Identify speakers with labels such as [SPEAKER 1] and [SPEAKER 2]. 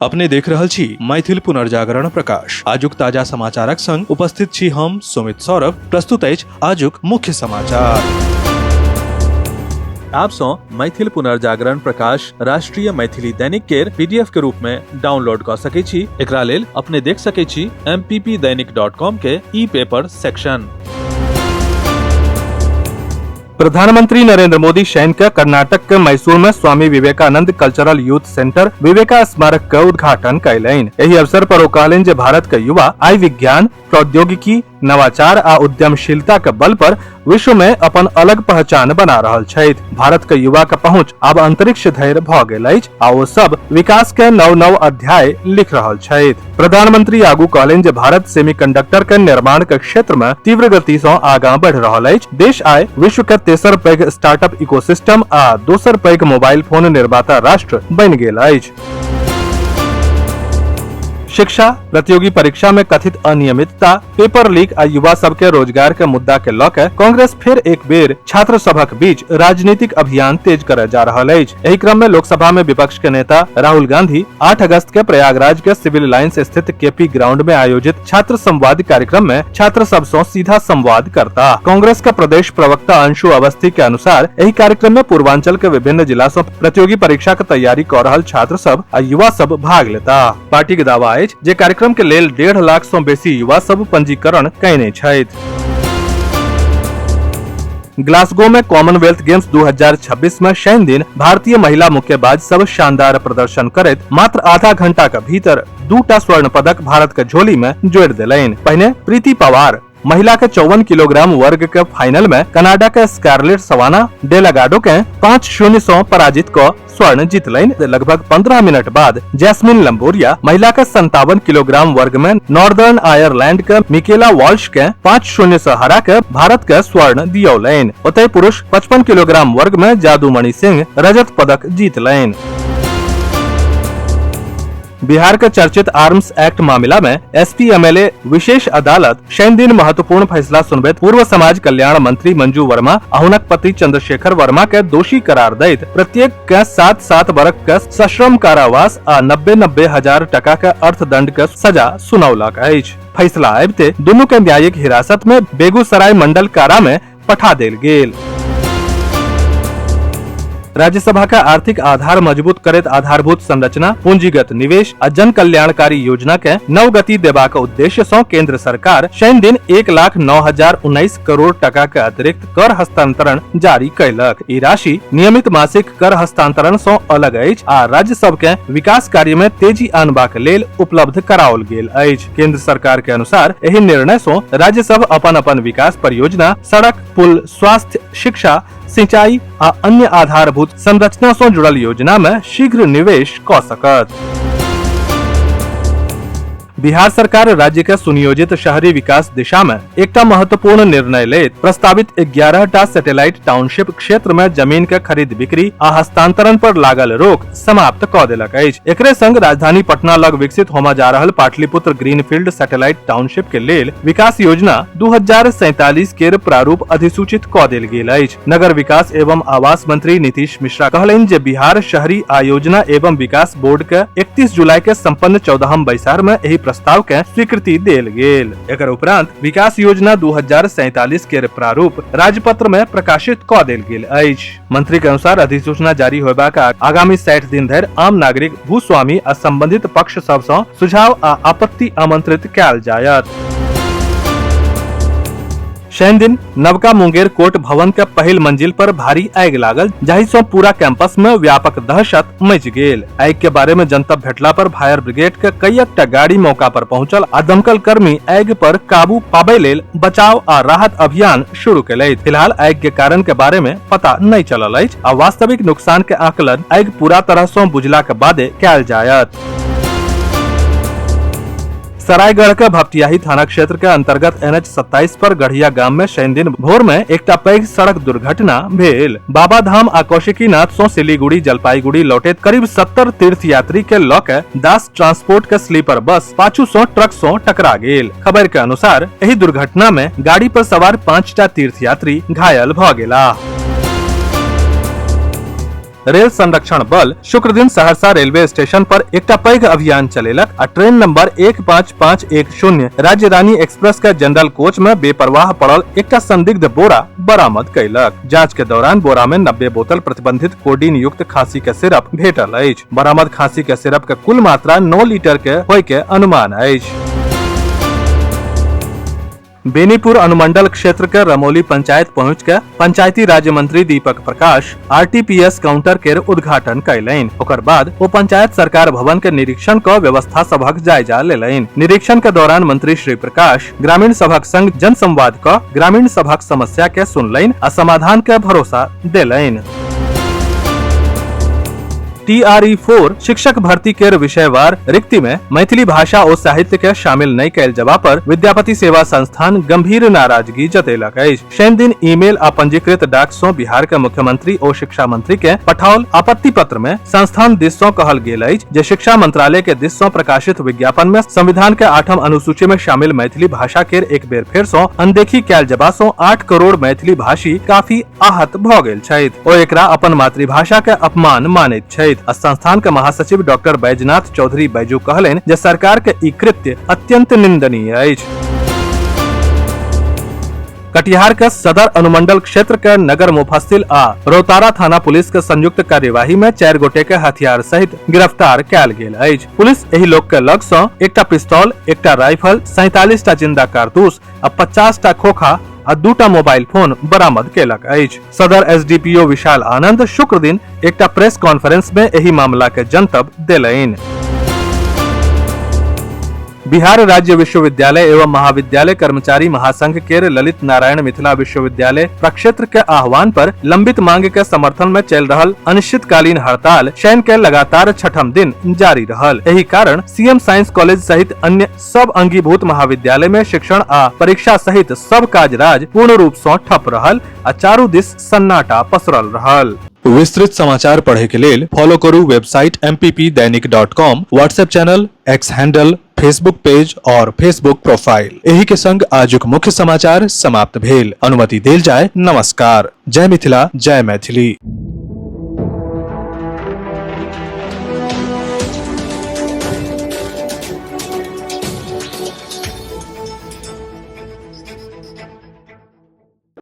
[SPEAKER 1] अपने देख रहल छी मैथिल पुनर्जागरण प्रकाश। आजुक ताजा समाचारक संग उपस्थित छी हम सुमित सौरभ। प्रस्तुत अछि आजुक मुख्य समाचार। आप सँ मैथिल पुनर्जागरण प्रकाश राष्ट्रीय मैथिली दैनिक केर पीडीएफ के रूप में डाउनलोड कऽ सकै छी। एकरा लेल अपने देख सकै छी mppdainik.com के ई पेपर सेक्शन।
[SPEAKER 2] प्रधानमंत्री नरेंद्र मोदी शनि के कर्नाटक के मैसूर में Swami Vivekananda cultural youth centre Viveka स्मारक के उद्घाटन कयलनि। एहि अवसर पर ओ कहलनि जे भारत के युवा आइ विज्ञान, प्रौद्योगिकी, नवाचार आ उद्यमशीलता के बल पर विश्व में अपन अलग पहचान बना रहल छथि। भारत के युवा के पहुंच आब अंतरिक्ष धरि भऽ गेल अछि आ ओ सब विकास के नव-नव अध्याय लिख रहल छथि। प्रधानमंत्री आगू कहलनि जे भारत सेमीकंडक्टर के निर्माण के क्षेत्र में तीव्र गति सँ आगाँ बढ़ि रहल अछि। देश आइ विश्व के तेसर पैघ स्टार्टअप इकोसिस्टम आ दोसर पैघ मोबाइल फोन निर्माता राष्ट्र बनि गेल अछि। शिक्षा प्रतियोगी परीक्षा में कथित अनियमितता, पेपर लीक आ युवा सबके रोजगार के मुद्दा के लऽ के कांग्रेस फेर एक बेर छात्र सभक बीच राजनीतिक अभियान तेज करय जा रहल अछि। एहि क्रम में लोकसभा में विपक्ष के नेता राहुल गांधी 8 अगस्त के प्रयागराज के सिविल लाइंस स्थित केपी ग्राउंड में आयोजित छात्र संवाद कार्यक्रम में छात्र सब सं सीधा संवाद करता। कांग्रेस के प्रदेश प्रवक्ता अंशु अवस्थी के अनुसार एहि कार्यक्रम में पूर्वांचल के विभिन्न जिला सं प्रतियोगी परीक्षा के तैयारी क रहल छात्र सब आ युवा सब भाग लेता। पार्टी के दावा अछि जे कार्यक्रम के लेल 1.5 लाख सं बेसी युवा सब पंजीकरण कयने छथि। ग्लासगो में कॉमनवेल्थ गेम्स 2026 में शनि दिन भारतीय महिला मुक्केबाज सब शानदार प्रदर्शन करैत मात्र आधा घंटा के भीतर दूटा स्वर्ण पदक भारत के झोली में जोड़ि देलनि। पहिने प्रीति पवार महिला के 54 किलोग्राम वर्ग के फाइनल में कनाडा के स्कारलेट सवाना डेलागाडो के 5-0 सं पराजित क स्वर्ण जीतलनि। लगभग 15 मिनट बाद जैस्मिन लंबोरिया महिला के 57 किलोग्राम वर्ग में नॉर्दर्न आयरलैंड के मिकेला वॉल्श के 5-0 से हरा के भारत के स्वर्ण दियौलनि। ओतहि पुरुष 55 किलोग्राम वर्ग में जादूमणि सिंह रजत पदक जीतलनि। बिहार के चर्चित आर्म्स एक्ट मामला में एसपी एमएलए विशेष अदालत शनि दिन महत्वपूर्ण फैसला सुनबैत पूर्व समाज कल्याण मंत्री मंजू वर्मा आ हुनक पति चंद्रशेखर वर्मा के दोषी करार दैत प्रत्येक के 7-7 बरख के सश्रम कारावास आ 90-90 हजार टका के अर्थदंड के सजा सुनौलक अछि। फैसला आबिते दुनू के न्यायिक हिरासत में बेगूसराय मंडल कारा में पठा देल गेल। राज्यसभा का आर्थिक आधार मजबूत करैत आधारभूत संरचना, पूंजीगत निवेश आ जन कल्याणकारी योजना के नव गति देबाक उद्देश्य सँ केंद्र सरकार शनि दिन 1,09,019 करोड़ टका के अतिरिक्त कर हस्तांतरण जारी कयलक। ई राशि नियमित मासिक कर हस्तांतरण सँ अलग अछि आ राज्य सब के विकास कार्य में तेजी आनबाक लेल उपलब्ध कराओल गेल अछि। केंद्र सरकार के अनुसार एहि निर्णय सँ राज्य सब अपन अपन विकास परियोजना, सड़क, पुल, स्वास्थ्य, शिक्षा, सिंचाई आ अन्य आधारभूत संरचना सँ जुड़ल योजना में शीघ्र निवेश क सकत। बिहार सरकार राज्य के सुनियोजित शहरी विकास दिशा में एकटा महत्वपूर्ण निर्णय लैत प्रस्तावित 11 टा सैटेलाइट टाउनशिप क्षेत्र में जमीन के खरीद बिक्री आ हस्तांतरण पर लागल रोक समाप्त क देलक अछि। एकरे संग राजधानी पटना लग विकसित होमा जा रहल पाटलिपुत्र ग्रीनफील्ड सैटेलाइट टाउनशिप के लेल विकास योजना 2047 केर प्रारूप अधिसूचित क देल गेल अछि। नगर विकास एवं आवास मंत्री नीतीश मिश्रा कहलनि जे बिहार शहरी आयोजना एवं विकास बोर्ड के 31 जुलाई के संपन्न 14हम बैसार में एहि प्रस्ताव के स्वीकृति देल गेल। एकर उपरांत विकास योजना 2047 केर प्रारूप राजपत्र में प्रकाशित क देल गेल अछि। मंत्री के अनुसार अधिसूचना जारी होयबाक आगामी 60 दिन धरि आम नागरिक, भूस्वामी आ संबंधित पक्ष सब सँ सुझाव आ आपत्ति आमंत्रित कयल जायत। शनि दिन नवका मुंगेर कोर्ट भवन के पहिल मंजिल पर भारी आगि लागल, जाहि सँ पूरा कैंपस में व्यापक दहशत मचि गेल। आगि के बारे में जनतब भेटला पर फायर ब्रिगेड के कईटा गाड़ी मौका पर पहुंचल आ दमकल कर्मी आगि पर काबू पाबय लेल बचाव आ राहत अभियान शुरू केलथि। फिलहाल आगि के कारण के बारे में पता नहीं चलल अछि आ वास्तविक नुकसान के आकलन आगि पूरा तरह सँ बुझला के बादे कयल जायत। सरायगढ़ के भपटियाही थाना क्षेत्र के अंतर्गत एनएच 27 पर गढ़िया गाम में शनि दिन भोर में एकटा पैघ सड़क दुर्घटना भेल। बाबा धाम आ कौशिकीनाथ सं सिलीगुड़ी जलपाईगुड़ी लौटैत करीब 70 तीर्थ यात्री के ल के दास ट्रांसपोर्ट के स्लीपर बस पाछू सं ट्रक सं टकरा गेल। खबर के अनुसार एहि दुर्घटना में गाड़ी पर सवार 5टा तीर्थयात्री घायल भ गेलाह। रेल संरक्षण बल शुक्र दिन सहरसा रेलवे स्टेशन पर एकटा पैघ अभियान चलेलक आ ट्रेन नंबर 15510 राज्य रानी एक्सप्रेस के जनरल कोच में बेपरवाह पड़ल एकटा संदिग्ध बोरा बरामद कयलक। जांच के दौरान बोरा में 90 बोतल प्रतिबंधित कोडीन युक्त खांसी के सिरप भेटल अछि। बरामद खांसी के सिरप के कुल मात्रा 9 लीटर के होय के अनुमान अछि। बेनीपुर अनुमंडल क्षेत्र के रमौली पंचायत पहुंच के पंचायती राज्य मंत्री दीपक प्रकाश आरटीपीएस काउंटर के उद्घाटन कयलनि। ओकर बाद ओ पंचायत सरकार भवन के निरीक्षण क व्यवस्था सभक जायजा लेलनि। निरीक्षण के दौरान मंत्री श्री प्रकाश ग्रामीण सभक संग जनसंवाद क ग्रामीण सभक समस्या के सुनलनि आ समाधान के भरोसा देलनि। टीआरई 4 शिक्षक भर्ती के विषयवार रिक्ति में मैथिली भाषा और साहित्य के शामिल नहीं कैल जबा पर विद्यापति सेवा संस्थान गंभीर नाराजगी जतेलक अछि। शनि दिन ईमेल आ पंजीकृत डाक सं बिहार के मुख्यमंत्री और शिक्षा मंत्री के पठाओल आपत्ति पत्र में संस्थान दिस सं कहल गेल अछि जे शिक्षा मंत्रालय के दिस सं प्रकाशित विज्ञापन में संविधान के 8म अनुसूची में शामिल मैथिली भाषा के एक बेर फेर सं अनदेखी कैल जबा सं 8 करोड़ मैथिली भाषी काफी आहत भ गेल छथि। ओ एकरा अपन मातृभाषा के अपमान मानैत छथि। आ संस्थान के महासचिव डॉक्टर बैजनाथ चौधरी बैजू कहलनि जे सरकार के ई कृत्य अत्यंत निंदनीय अछि। कटिहार के सदर अनुमंडल क्षेत्र के नगर मुफस्सिल आ रौतारा थाना पुलिस के संयुक्त कार्यवाही में 4 गोटे के हथियार सहित गिरफ्तार कयल गेल अछि। पुलिस एहि लोक के लग सं एकटा पिस्तौल, एकटा राइफल, 47 टा जिंदा कारतूस आ 50 टा खोखा आ 2टा मोबाइल फोन बरामद केलक अछि। सदर एसडीपीओ विशाल आनंद शुक्र दिन एकटा प्रेस कॉन्फ्रेंस में एहि मामला के जनतब देलनि। बिहार राज्य विश्वविद्यालय एवं महाविद्यालय कर्मचारी महासंघ के ललित नारायण मिथिला विश्वविद्यालय प्रक्षेत्र के आह्वान पर लंबित मांग के समर्थन में चल रहल अनिश्चितकालीन हड़ताल शनि के लगातार 6ठम दिन जारी रहल। एहि कारण सीएम साइंस कॉलेज सहित अन्य सब अंगीभूत महाविद्यालय में शिक्षण आ परीक्षा सहित सब काजराज पूर्ण रूप सं ठप रहल आ चारू दिस सन्नाटा पसरल रहल।
[SPEAKER 1] विस्तृत समाचार पढ़े के लेल फॉलो करू website mppdainik.com, WhatsApp channel, X handle, Facebook page और फेसबुक प्रोफाइल। एही के संग आजुक मुख्य समाचार समाप्त भेल। अनुमति देल जाय। नमस्कार। जय मिथिला, जय मैथिली।